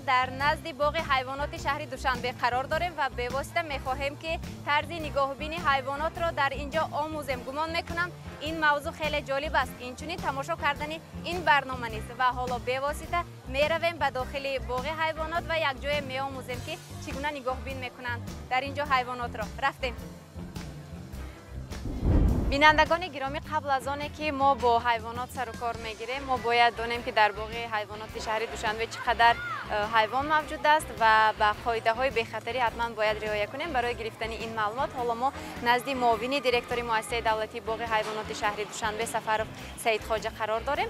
дар назди боғи ҳайвоноти шаҳри Душанбе қарор дорем ва бевосита мехоҳем, ки тарзи нигоҳубини ҳайвонотро дар ин ҷо омӯзем. Гумон мекунам, ин мавзӯъ хеле ҷолиб аст, инчунин тамошо кардани ин барнома низ. Ва ҳоло бевосита меравем ба дохили боғи ҳайвонот ва якҷоя меомӯзем, ки чӣ гуна нигоҳубин мекунанд дар ин ҷо ҳайвонотро. Рафтем. Бинандагони гиромӣ, қабл аз оне ки мо бо ҳайвонот сару кор мегирем, мо бояд донем, ки дар боғи ҳайвоноти шаҳри Душанбе чӣ қадар ҳайвон мавҷуд аст ва ба қоидаҳои бехатарӣ ҳатман бояд риоя кунем. Барои гирифтани ин маълумот ҳоло мо назди муовини директори муассисаи давлатии боғи ҳайвоноти шаҳри Душанбе Сафаров Саидхоҷа қарор дорем.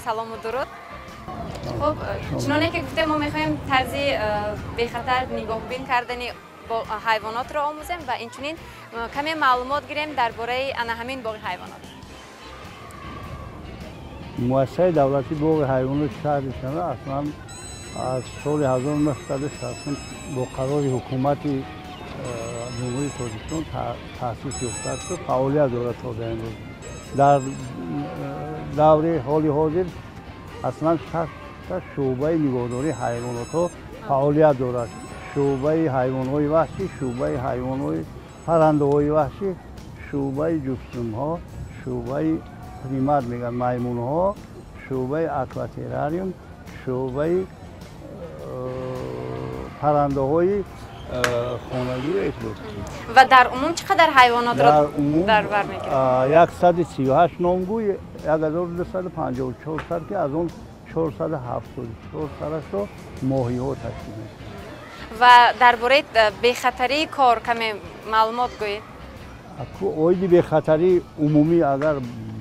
Салому дуруд. Хуб, чуноне ки гуфтем, мо мехоҳем тарзи бехатар нигоҳубин кардани ҳайвонотро омӯзем ва инчунин каме маълумот гирем дар бораи ана ҳамин боғи ҳайвонот. Муассисаи давлатии боғи ҳайвоноти шаҳри Душанбе аслан аз соли 1960 бо қарори ҳукумати Ҷумҳурии Тоҷикистон таъсис ёфтааст, фаъолият дорад то ба имрӯз. Дар даври ҳоли ҳозир аслан шашта шӯъбаи нигоҳдории ҳайвонотҳо фаъолият дорад: шӯъбаи ҳайвонҳои ваҳшӣ, шӯъбаи ҳайвонҳои паррандаҳои ваҳшӣ, шӯъбаи ҷуфтсумҳо, шӯъбаи примат мегӯянд маймунҳо, шӯъбаи акватеррариум, шӯъбаи паррандаҳои хонагӣ. Ва дар умум чӣ қадар ҳайвонотро дар бар мегирад? 138 номгӯй, 1254 сар, ки аз он 474 сарашро моҳиҳо ташкил мекунад. Ва дар бораи бехатарии кор каме маълумот гӯед. Оиди бехатарии умумӣ агар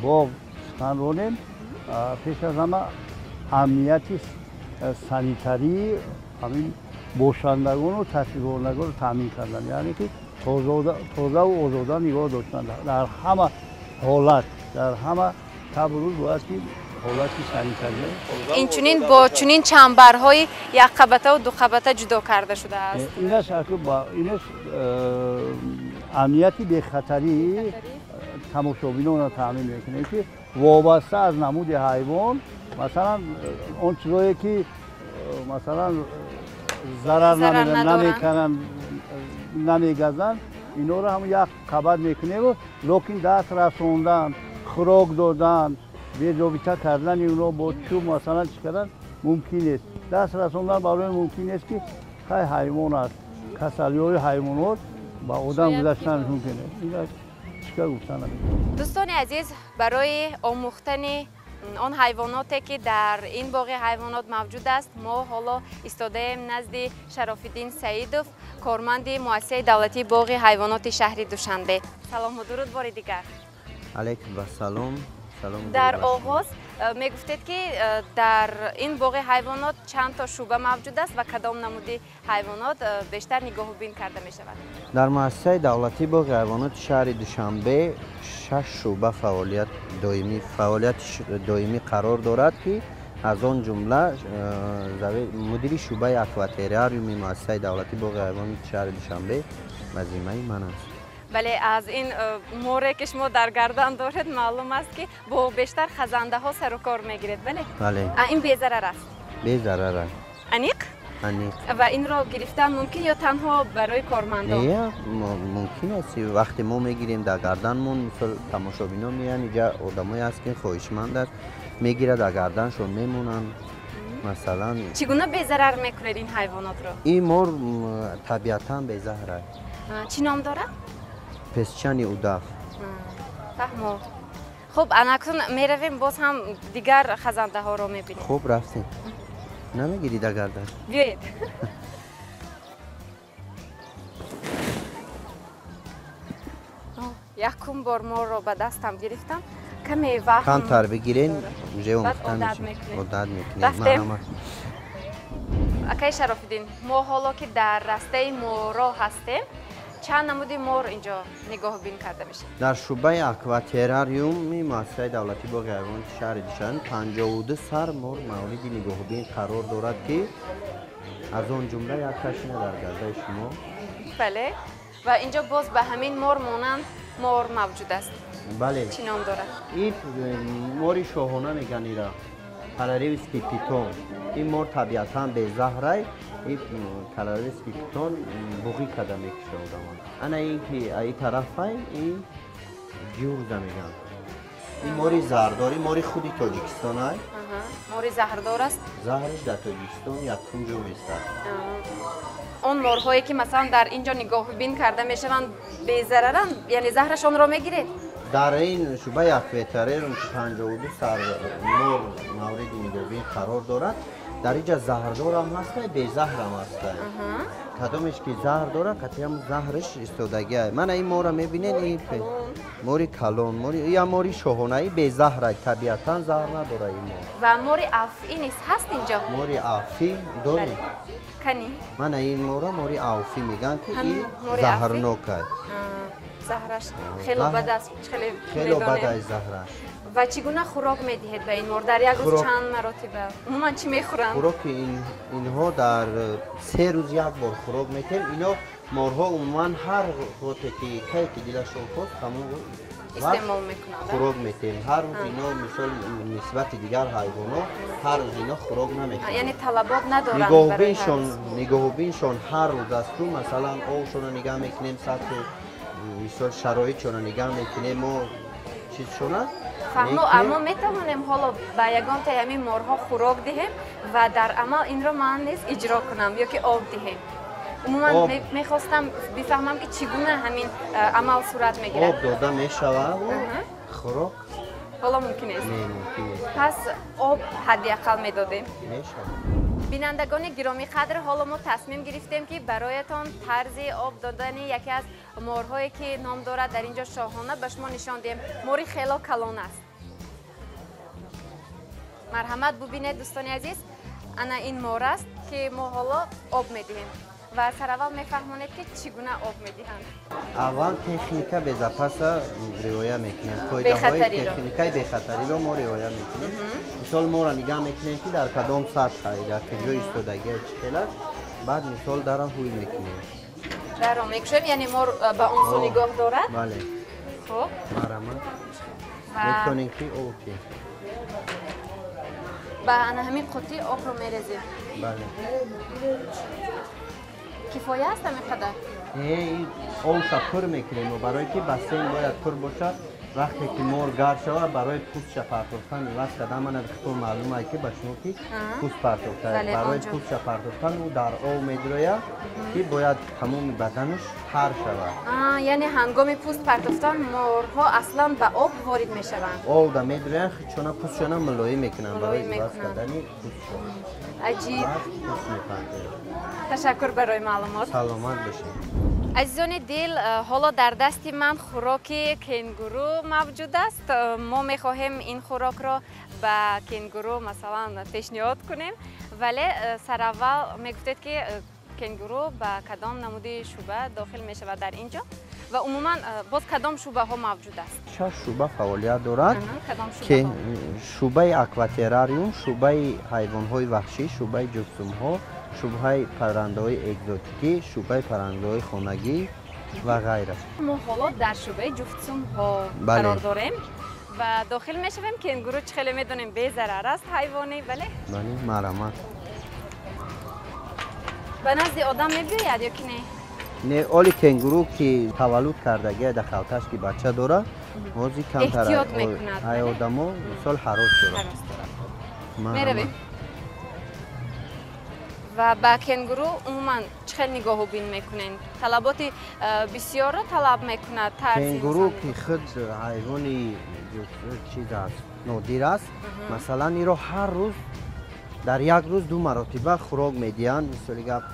боғ сухан ронем, пеш аз ҳама амнияти санитарии ҳамин бошандагону ташрифовардагонро таъмин кардан, яъне ки тозаву озода нигоҳ доштан дар ҳама ҳолат, дар ҳама шабу рӯз бояд ки ҳолати санитария. Инчунин бо чунин чамбарҳои якқабатаву дуқабата ҷудо карда шудааст. Инаш амнияти бехатарии тамошобинонро таъмин мекунем, ки вобаста аз намуди ҳайвон, масалан, он чизое ки масалан зарар намекунанд, намегазанд, инҳоро ҳам як қабат мекунему, лекин даст расондан, хӯрок додан, безобита кардани онҳо бо чӯб, масалан, чӣ кардан мумкин нест. Даст расондан барои мумкин нест, ки хай ҳайвон аст, касалиҳои ҳайвонот ба одам гузаштан мумкин аст. Чӣ гуфтан наметавонам. Дӯстони азиз, барои омӯхтани он ҳайвоноте, ки дар ин боғи ҳайвонот мавҷуд аст, мо ҳоло истодаем назди Шарофиддин Саидов, корманди муассисаи давлатии боғи ҳайвоноти шаҳри Душанбе. Салому дуруд бори дигар. Алайкум вассалом. Дар оғоз мегуфтед, ки дар ин боғи ҳайвонот чанд то шӯъба мавҷуд аст ва кадом намуди ҳайвонот бештар нигоҳубин карда мешавад. Дар муассисаи давлатии боғи ҳайвоноти шаҳри Душанбе шаш шӯъба фаъолияти доимӣ қарор дорад, ки аз он ҷумла мудири шӯъбаи акватеррариуми муассисаи давлатии боғи ҳайвоноти шаҳри Душанбе вазимаи ман аст. Бале, аз ин море, ки шумо дар гардан доред, маълум аст, ки бо бештар хазандаҳо сару кор мегиред, бале? Бале. Ин безарар аст? Безарар аст. Аниқ? Аниқ. Ва инро гирифтан мумкин ё танҳо барои кормандон? Не, мумкин аст. Вақте мо мегирем дар гарданмон, мисол, тамошобинон меянд инҷа, одамое ҳаст, ки хоҳишманд аст, мегирад, дар гарданшон мемонанд, масалан. Чӣ гуна безарар мекунед ин ҳайвонотро? Ин мор табиатан безаҳр аст. Чӣ ном дорад? Песчаный удав. Фаҳмо. Хуб, анакун меравем, боз ҳам дигар хазандаҳоро мебинем. Хуб, рафтем. Намегирӣ дар гардан? Биёед. Якум бор морро ба дастам гирифтам, каме ваҳм. Камтар бигирен, уже одат мекунем. Одат мекунем. Рафтем. Акаи Шарофиддин, мо ҳоло ки дар растаи моро ҳастем, чанд намуди мор инҷо нигоҳубин карда мешавад? Дар шӯъбаи акватеррариуми муассисаи давлатии боғи ҳайвоноти шаҳри Душанбе 52 сар мор мавриди нигоҳубин қарор дорад, ки аз он ҷумла як кашина дар гардаи шумо. Бале, ва инҷо боз ба ҳамин мор монанд мор мавҷуд аст. Бале. Чӣ ном дорад? Ин мори шоҳона мегӯянд ира. Королевский питон. Ин мор табиатан безаҳрай. Ин королевский питон буғӣ карда мекуша одамон. Ана ин ки ин тарафай, ин ҷурза мегӯянд. Ин мори заҳрдор, ин мори худи Тоҷикистон ай. Мори заҳрдор аст? Заҳраш дар Тоҷикистон якум ҷо меистад. Он морҳое ки масалан дар ин ҷо нигоҳубин карда мешаванд безараранд, яъне заҳрашонро мегиред? Дар ин шӯъбаи акватерариум ки 52 сар мор мавриди нигоҳубин қарор дорад, дар инҷа заҳрдорам ҳастай, безаҳрам ҳастай. Кадомеш ки заҳр дорад, қатъиан заҳраш истодагиай. Мана ин морро мебинед, ин мори калон, я мори шоҳонаи безаҳрай, табиатан заҳр надорад ин мор. Ва мори афӣ низ ҳаст инҷо? Мори афӣ дорем. Кани? Мана ин морро мори афӣ мегӯянд, ки ин заҳрнокай. Заҳраш хело бад аст, хело бад аст заҳраш. Ва чӣ гуна хӯрок медиҳед ба ин мор? Дар як рӯз чанд маротиба? Умуман чӣ мехӯранд? Хӯроки инҳо дар 3 рӯз як бор хӯрок медиҳем. Ино морҳо умуман ҳар воте ки кай ки дилашон хост, ҳамон истеъмол мекунанд. Хӯрок медиҳем. Ҳар рӯз ино, мисол, нисбати дигар ҳайвонҳо ҳар рӯз ино хӯрок намехӯранд. Яъне талабот надоранд. Нигоҳубиншон ҳар рӯз аст. Масалан, овшонро нигаҳ мекунем, сатҳу мисол шароитшонро нигаҳ мекунем, мо чизшона. Фаҳмо, аммо метавонем ҳоло ба ягон таи ҳамин морҳо хӯрок диҳем ва дар амал инро ман низ иҷро кунам ё ки об диҳем? Умуман мехостам бифаҳмам ки чӣ гуна ҳамин амал сурат мегирад. Об дода мешавад, хӯрок ҳоло мумкин нест. Не, мумкин нест. Пас об ҳадди ақал медодем. Мешавад. Бинандагони гиромӣ қадр, ҳоло мо тасмим гирифтем ки бароятон тарзи об додани яке аз морҳое ки ном дорад дар инҷо шоҳона ба шумо нишон диҳем. Мори хело калон аст. Марҳамат бубинед дӯстони азиз, ана ин мор аст ки мо ҳоло об медиҳем ва сараввал мефаҳмонед ки чӣ гуна об медиҳанд. Аввал техника безапаса риоя мекунем. Қоидаҳои техникаи бехатариро мо риоя мекунем. Мисол, моро нигаҳ мекунем ки дар кадом сатҳ, дар куҷо истодагия чӣ хел аст. Баъд мисол дарро ҳуй мекунем. Дарро мекушоем, яъне мор ба он сӯ нигоҳ дорад? Бале. Хуб. Марҳамат. Метавонем ки об диҳем. Ба ана ҳамин қуттӣ обро мерезем. Бале. Кифоя аст ҳамин қадар? Не, ин овша пур мекунем, барое ки бассейн бояд пур бошад. Вақте ки мор гарм шавад, барои пӯстша партофтан иваз кардан, мана хитон маълум ай ки ба шумо ки пӯст партофта, барои пӯстша партофтан ӯ дар об медирояд ки бояд тамоми баданаш тар шавад. Яъне ҳангоми пӯст партофтан морҳо аслан ба об ворид мешаванд? Обда медироянд, худшона пӯстшона мулоим мекунанд барои иваз кардани пӯстшон. Аҷиб. Пӯст мепартояд. Ташаккур барои маълумот. Саломат бошед. Азизони дил, ҳоло дар дасти ман хӯроки кенгуру мавҷуд аст. Мо мехоҳем ин хӯрокро ба кенгуру масалан пешниҳод кунем, вале сараввал мегуфтед ки кенгуру ба кадом намуди шӯъба дохил мешавад дар ин ҷо ва умуман боз кадом шӯъбаҳо мавҷуд аст? 6 шӯъба фаъолият дорад. Ки шӯъбаи акватерариум, шӯъбаи ҳайвонҳои ваҳшӣ, шӯъбаи ҷуфтсумҳо, шӯъбаи паррандаҳои экзотикӣ, шӯъбаи паррандаҳои хонагӣ ва ғайра. Мо ҳоло дар шӯъбаи ҷуфтсумҳо қарор дорем ва дохил мешавем. Кенгуру чӣ хеле медонем безарар аст ҳайвоне, бале? Бале, марҳамат. Ба назди одам мебиёяд ё ки не? Не, оли кенгуру ки таваллуд кардагия дар халташ ки бача дорад, ҳозир камтар эҳтиёт мекунад. Ай одамо мисол ҳарос дорад. Меравем. Ва ба кенгуру умуман чӣ хел нигоҳубин мекунед? Талаботи бисёрро талаб мекунад? Кенгуру ки худ ҳайвони чиз аст, нодир аст. Масалан, инро ҳар рӯз дар як рӯз 2 маротиба хӯрок медиҳанд. Мисоли гап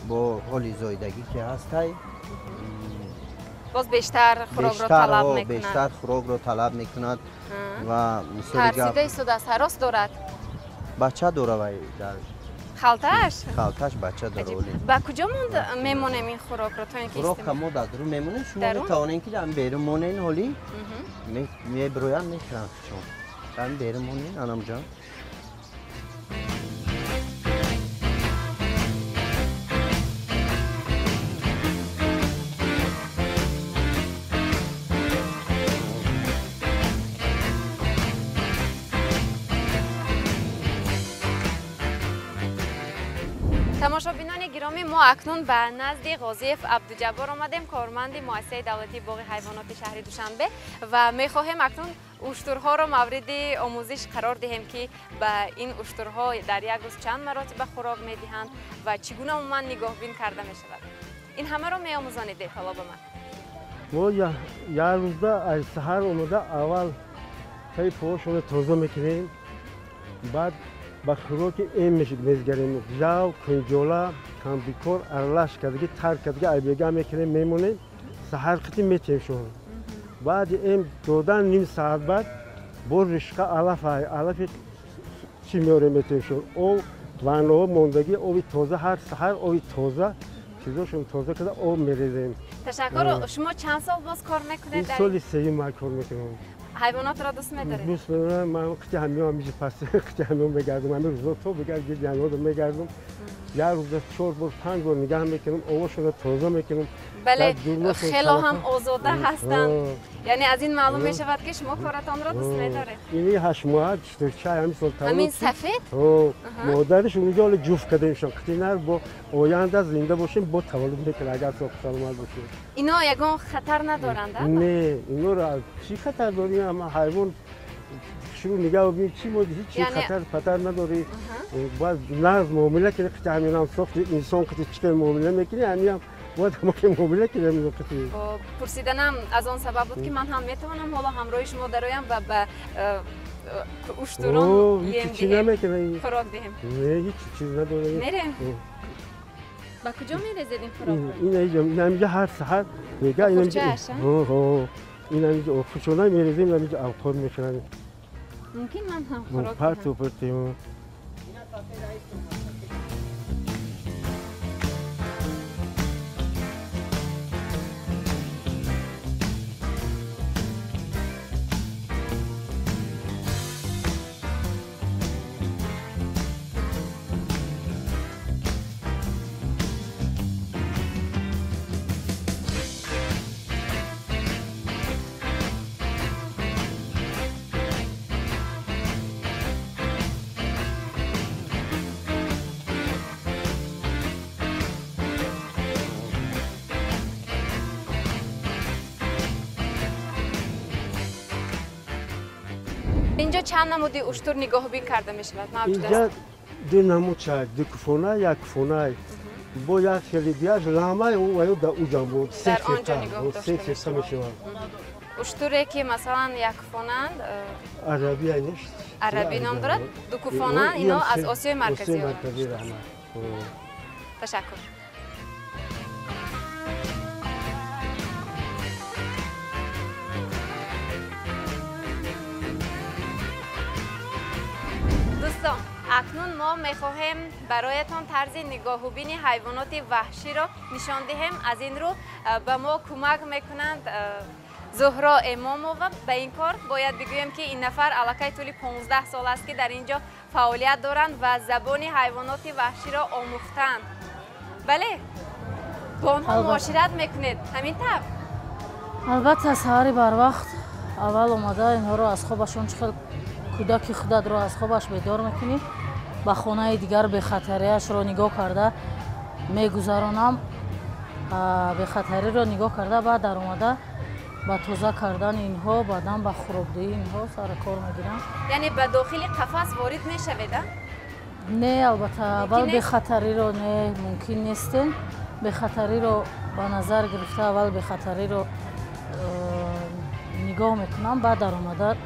бо ҳоли зоидагӣ ки ҳастай, боз бештар хӯрокро талаб мекунад. Бештар хӯрокро талаб мекунад ва мисоли гап тарсида истодааст, ҳарос дорад. Бача дорад вай дар халташ? Халташ бача дорад. Ба куҷо мемонем ин хӯрокро то ин ки хӯрокро мо дар дурун мемонем, шумо метавонед ки дар берун монед, ҳоли мебироянд, мехӯранд худшон. Дар берун монед, анамҷон. Гиромӣ, мо акнун ба назди Ғозиев Абдуҷаббор омадем, корманди муассисаи давлатии боғи ҳайвоноти шаҳри Душанбе, ва мехоҳем акнун уштурҳоро мавриди омӯзиш қарор диҳем, ки ба ин уштурҳо дар як рӯз чанд маротиба хӯрок медиҳанд ва чӣ гуна умуман нигоҳбин карда мешавад. Ин ҳамаро меомӯзонед ҳоло ба ман. Мо як рӯзда аз саҳар омада аввал таи поҳошонро тоза мекунем, баъд ба хӯроки эм мезгарем. Жав, кунҷола, камбикор аралаш кардаги, тар кардаги айбега мекунем, мемонем, саҳар қити метиҳем шон. Баъди эм додан ним саат баъд бо ришқа алаф, алафи чӣ меорем, метиҳем шон. Об ваннаҳо мондагӣ, оби тоза, ҳар саҳар оби тоза, чизошон тоза карда об мерезем. Ташаккур. Шумо чанд сол боз кор мекунед? Соли сеюм ман кор мекунам. Ҳайвонотро дӯст медоред? Дӯст медорам. Ман қити ҳамиён ҳамиҷа пас қити ҳамиён мегардам. Ҳамин рӯзо то бигар гирди ҳамиёнро мегардам. Як рӯза 4 бор, 5 бор нигаҳ мекунам, овошонро тоза мекунам. Бале, хело ҳам озода ҳастанд. Яъне аз ин маълум мешавад, ки шумо коратонро дӯст медоред. Ини 8 моҳа чай ҳамин сол таваллуд. Ҳамин сафед? Модариш унҷо ҳоло ҷуфт кардемшон. Қити нар бо оянда зинда бошем, бо таваллуд мекунад, агар соғ саломат бошем. Ино ягон хатар надоранд? Не, инора чӣ хатар дорӣ? Ама ҳайвон шурӯъ нигаҳ бибин, чӣ мо ҳеҷ хатар патар надорӣ. Бояд нағз муомила кунӣ, қити ҳаминам сохти инсон қити чӣ қадр муомила мекунӣ, ҳаминам бояд ҳама ки муомила кунем қити. Пурсиданам аз он сабаб буд, ки ман ҳам метавонам ҳоло ҳамроҳи шумо дароям ва ба уштурон ем диҳем, хӯрок диҳем. Не, ҳеҷ чиз надорем. Мерем. Ба куҷо мерезед ин хӯрокро? Ин ҳаминҷа ҳар саҳар мега ин ҳаминҷа хучона мерезем, ин ҳаминҷа авқот мехӯранд. Мумкин ман ҳам хӯрок парту парту. Инҷо чанд намуди уштур нигоҳубин карда мешавад? Мавҷуд аст? Инҷа ду намуд чай, ду куфона, як куфона. Бо як хеле дигар ламай ва ё дар уҷам бо се Дар он ҷо нигоҳ се дошта фирқа мешавад. Уштуре ки масалан яккуфонанд, арабӣ нест. Арабӣ ном дорад, дукуфонанд, ино аз Осиёи Марказӣ. Осиёи Марказӣ, раҳмат. Ташаккур. Дӯстон, акнун мо мехоҳем бароятон тарзи нигоҳубини ҳайвоноти ваҳширо нишон диҳем. Аз ин рӯ ба мо кӯмак мекунанд Зуҳро Эмомова. Ба ин кор бояд бигӯем, ки ин нафар аллакай тӯли 15 сол аст, ки дар ин ҷо фаъолият доранд ва забони ҳайвоноти ваҳширо омӯхтаанд. Бале, бо онҳо муошират мекунед, ҳамин тавр? Албатта, саҳари барвақт аввал омада инҳоро аз хобашон, чӣ хел кӯдаки худатро аз хобаш бедор мекунӣ, ба хонаи дигар бехатарияшро нигоҳ карда мегузаронам. Бехатариро нигоҳ карда, баъд даромада ба тоза кардани инҳо, баъдан ба хӯрокдиҳии инҳо сари кор мегирам. Яъне ба дохили қафас ворид мешавед, а? Не, албатта, аввал бехатариро не, мумкин нестем. Бехатариро ба назар гирифта, аввал бехатариро нигоҳ мекунам, баъд даромада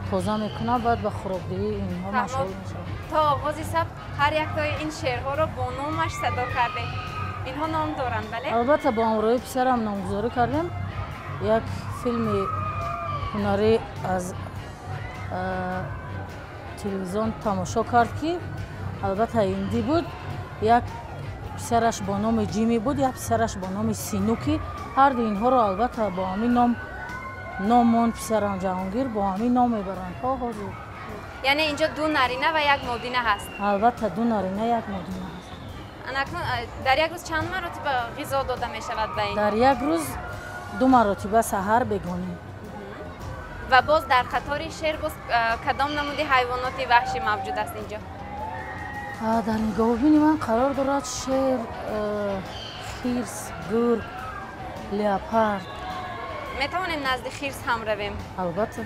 тоза мекунам, баъд ба хӯрокдиҳии инҳо машғул мешавам. То оғози сабт ҳар яктои ин шеърҳоро бо номаш садо кардем. Инҳо ном доранд, бале? Албатта, бо ҳамроҳии писарам номгузорӣ кардем. Як филми ҳунарӣ аз телевизион тамошо кард, ки албатта ҳиндӣ буд. Як писараш бо номи Ҷими буд, як писараш бо номи Синуки. Ҳарду инҳоро албатта бо ҳамин ном монд. Писарам Ҷаҳонгир бо ҳамин ном мебаранд то ҳозир. Яъне инҷо ду нарина ва як модина ҳаст? Албатта, ду нарина, як модина ҳаст. Анакнун дар як рӯз чанд маротиба ғизо дода мешавад ба ин? Дар як рӯз ду маротиба, саҳар, бегонӣ. Ва боз дар қатори шер боз кадом намуди ҳайвоноти ваҳшӣ мавҷуд аст инҷо? Дар нигаҳбони ман қарор дорад шер, хирс, гург, леопард. Метавонем назди хирс ҳам равем? Албатта.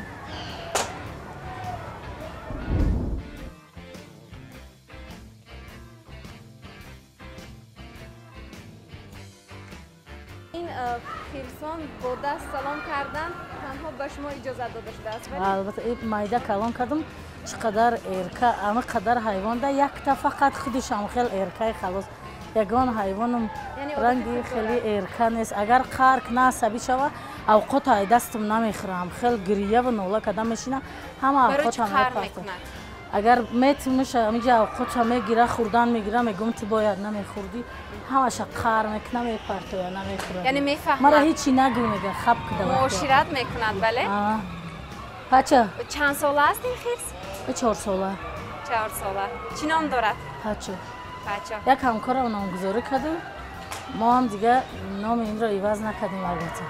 Ин хирсон бо даст салом кардан танҳо ба шумо иҷозат дода шудааст? Албатта, майда калон кардам, чӣ қадар эрка, ама қадар ҳайвонда якта фақат худишам хел эркаи халос. Ягон ҳайвонам ранги хеле эрка нест. Агар қарк на асабӣ шава, авқота ай дастам намехӯрам, хел гирия ва нола карда мешина, ҳама авқота мепартам. Агар метимуша амиҷа авқота мегира, хӯрдан мегира, мегӯм ту бояд намехӯрдӣ, ҳамаша қар мекуна, мепартоя, намехӯрад. Яъне мефаҳмад. Мара ҳечи нагӯ, мега, хаб куда. Муошират мекунад, бале? Пача. Чанд сола аст ин хирс? 4 сола. 4 сола. Чӣ ном дорад? Пачо. Пачо. Як ҳамкорам номгузорӣ карду, мо ҳам дига номи инро иваз накардем, албатта.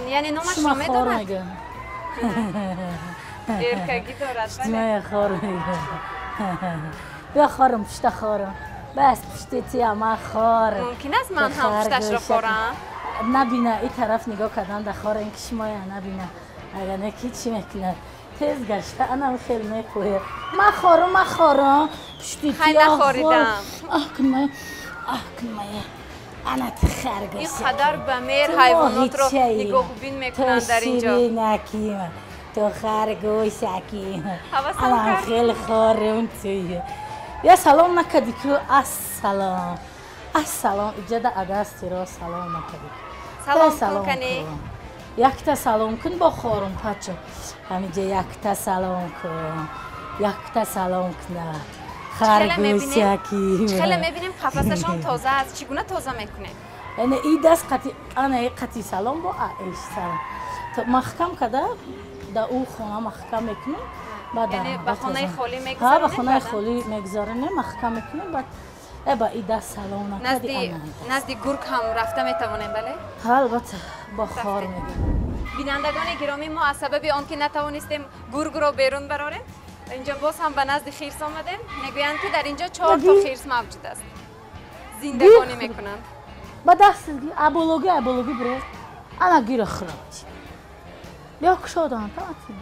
Яъне номашро медонад? Эркагӣ дорад, бале? Шумоя хор мега. Бия хорам, пушта хорам. Бас пушти тия ман хорам. Мумкин аст ман ҳам пушташро хорам? Набина, ин тараф нигоҳ кардан да хора, ин ки шумоя набина. Агар не ки чӣ мекунад? Тез гашта, анам хел мепояд. Ман хорам, ман хорам. Пушти Хай тия нахоридам. Аҳ кунмая, аҳ кунмая. Ана ти харгӯш. Ин қадар ба меҳр ҳайвонотро нигоҳубин мекунанд дар ин ҷо. Ту ширинакима, ту харгӯшаки. Ҳавасам Анам кард. хел хорам туя. Я салом накардӣ ку, ассалом. Ассалом, иҷада агастиро салом накардӣ. Салом кун кани. Якта салом кун бо хорум, пачо. Ҳамиҷа якта салом кун. Якта салом кунад. Харгӯшаки. Хеле мебинем қафасашон тоза аст. Чӣ гуна тоза мекунед? Яъне и даст қати, ана и қати салом бо аиш салом. Маҳкам када да ӯ хона маҳкам мекунем. Яъне ба хонаи холӣ Ҳа, ба мегузаронед? хонаи холӣ мегузаронем, маҳкам мекунем, баъд ба и даст салом накарди. Назди гург ҳам рафта метавонем, бале? Ҳа, албатта, бо хор мегӯем. Бинандагони гиромӣ, мо аз сабаби он ки натавонистем гургро берун барорем, инҷо боз ҳам ба назди хирс омадем. Мегӯянд ки дар инҷо 4 то хирс мавҷуд аст. Зиндагонӣ мекунанд. Ба даст абологӣ, абологӣ биро. Ана гира хӯрад. Биё кушодан, таати.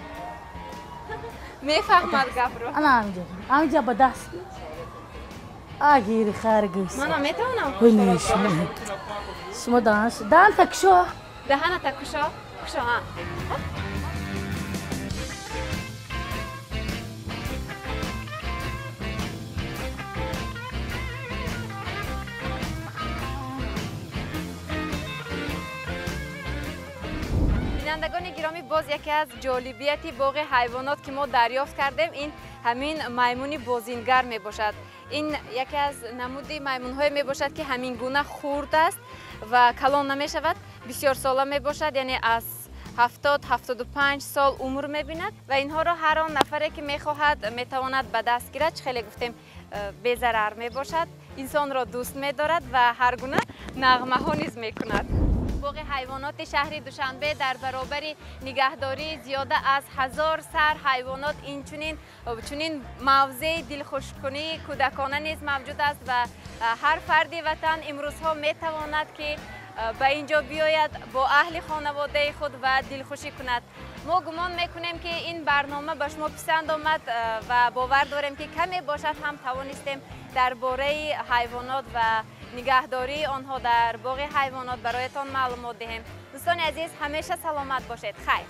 Мефаҳмад гапро. Ана ҳаминҷа. Ҳаминҷа ба даст. Агири харгӯш. Мана метавонам? Шумо даҳан, даҳанта кушо. Даҳаната кушо. Кушо, ҳа. Бинандагони гиромӣ, боз яке аз ҷолибияти боғи ҳайвонот ки мо дарёфт кардем, ин ҳамин маймуни бозингар мебошад. Ин яке аз намуди маймунҳое мебошад ки ҳамин гуна хурд аст ва калон намешавад, бисёрсола мебошад, яъне аз 70-75 сол умр мебинад ва инҳоро ҳар он нафаре ки мехоҳад метавонад ба даст гирад. Чӣ хеле гуфтем, безарар мебошад, инсонро дӯст медорад ва ҳар гуна нағмаҳо низ мекунад. Боғи ҳайвоноти шаҳри Душанбе дар баробари нигаҳдории зиёда аз 1000 сар ҳайвонот инчунин чунин мавзеи дилхушкунии кӯдакона низ мавҷуд аст ва ҳар фарди ватан имрӯзҳо метавонад ки ба ин ҷо биёяд бо аҳли хонаводаи худ ва дилхушӣ кунад. Мо гумон мекунем ки ин барнома ба шумо писанд омад ва бовар дорем ки каме бошад ҳам тавонистем дар бораи ҳайвонот ва нигаҳдории онҳо дар боғи ҳайвонот бароятон маълумот диҳем. Дӯстони азиз, ҳамеша саломат бошед. Хайр.